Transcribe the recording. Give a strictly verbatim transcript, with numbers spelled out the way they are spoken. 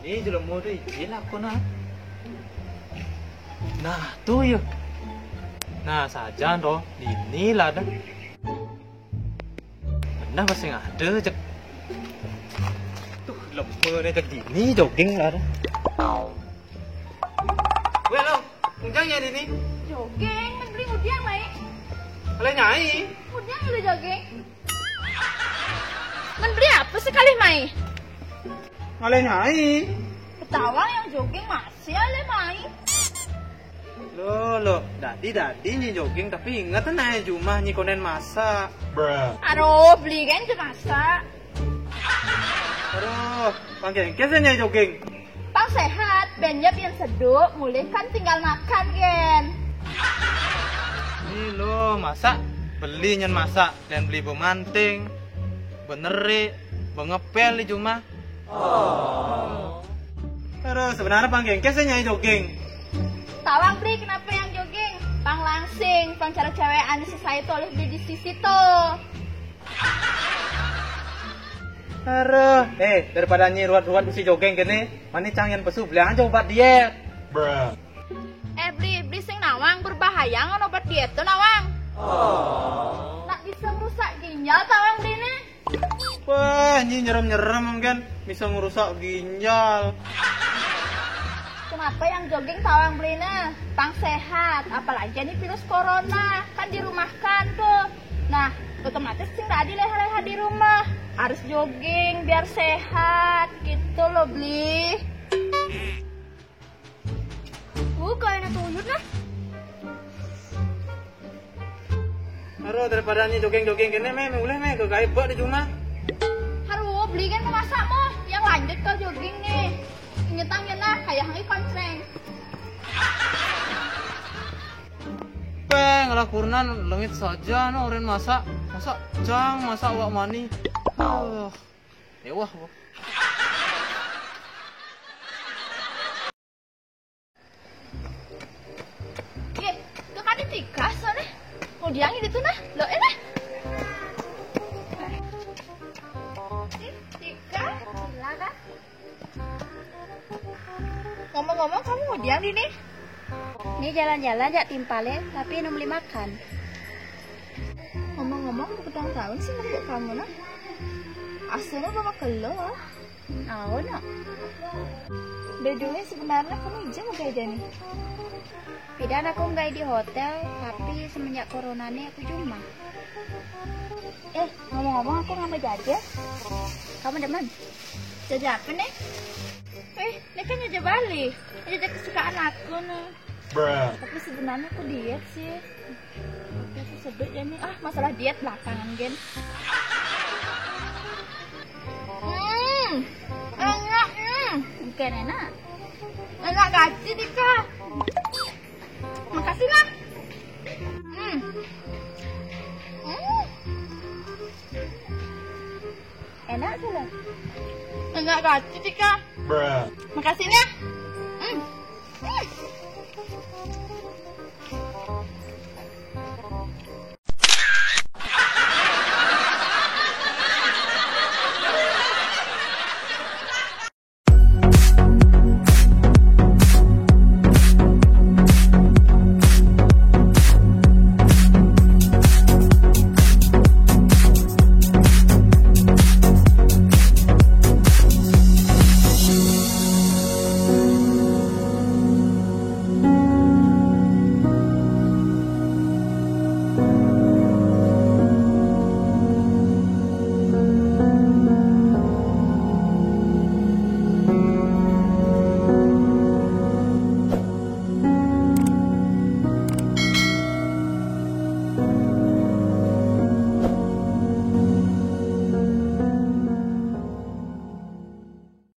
Ni jelema tu ijin aku nah. Nah, tu ya. Nah, saja ndo. Ini lah dah. Nah, masih ada cek. Tuh, lema ni cek dini jogging lah dah. Weh, lo, ujang ya dini? Jogging, mending udiang mai. Kalau nyai? Udiang udah jogging. Men beli apa sekali mai? Ngalih nyai. Ketawa yang jogging masih alih mai. Lo, lo, dadi-dadi nyi jogging, tapi ingat nah jumah nyi konen masak. Aduh, beli kan je masak. Aduh, pang kengkes nyai jogging. Pang sehat, ben ya pian seduk, mulih kan tinggal makan gen. Ni lo, masak, beli nyen masak, dan beli bemanting, benerik, bengepel di jumah. Aduh, sebenarnya pang kengkes nyai jogging. Tawang beli kenapa yang jogging? Pang langsing, pang cara cewekan si saya tuh oleh beli di sisi tuh. Aduh, eh, daripada nyi ruat-ruat usi jogging kene, mani cang yan pesu beli aja obat diet. Eh, beli, beli sing nawang berbahaya ngan obat diet tuh nawang. Nak bisa merusak ginjal tawang beli nih. Wah, nyi nyerem-nyerem mungkin bisa ngerusak ginjal. Kenapa yang jogging tawang beli nih? Pang sehat, apalagi ini virus corona, kan dirumahkan tuh. Nah, otomatis sing tadi leha-leha di rumah. Harus jogging biar sehat gitu loh, beli. Uh, kayak tuyul nah. Aduh, daripada nyi jogging-jogging kene, me, me uleh me ke gaib bak di jumah. Aduh, beli kan memasak mo. Yang lanjut kau jogging nih. Ingetang ya nah, kayak hangi koncreng. Peng, lah kurenan lengit saja no oren masak. Masak cang, masak wak mani. Oh, mewah. Ih, tuh kan Tika sana. Mau diangin itu nah. Lo eh nah. Ih, Tika, gila kan? Ngomong-ngomong, kamu mau diang di nih? Ini jalan-jalan jak timpale, tapi nemu beli makan. Ngomong-ngomong, aku petang tahun sih nunggu kamu nah. Aslinya bawa kelo. Oh no. By the way, sebenarnya kamu ijin mau kerja nih? Pidan aku nggak di hotel, tapi semenjak corona nih aku cuma. Eh, ngomong-ngomong aku nggak mau jajan. Kamu demen? Jajan apa nih? Eh, ini kan jajan Bali. Jajan kesukaan aku nih. Tapi sebenarnya aku diet sih. Tapi aku sebut ya nih. Ah, masalah diet belakangan gen. Hmm, enak hmm. Bukan enak. Enak gaji Tika. Makasih nah. Hmm. Hmm. Enak sih lah. Enak gaji Tika. Makasih nah.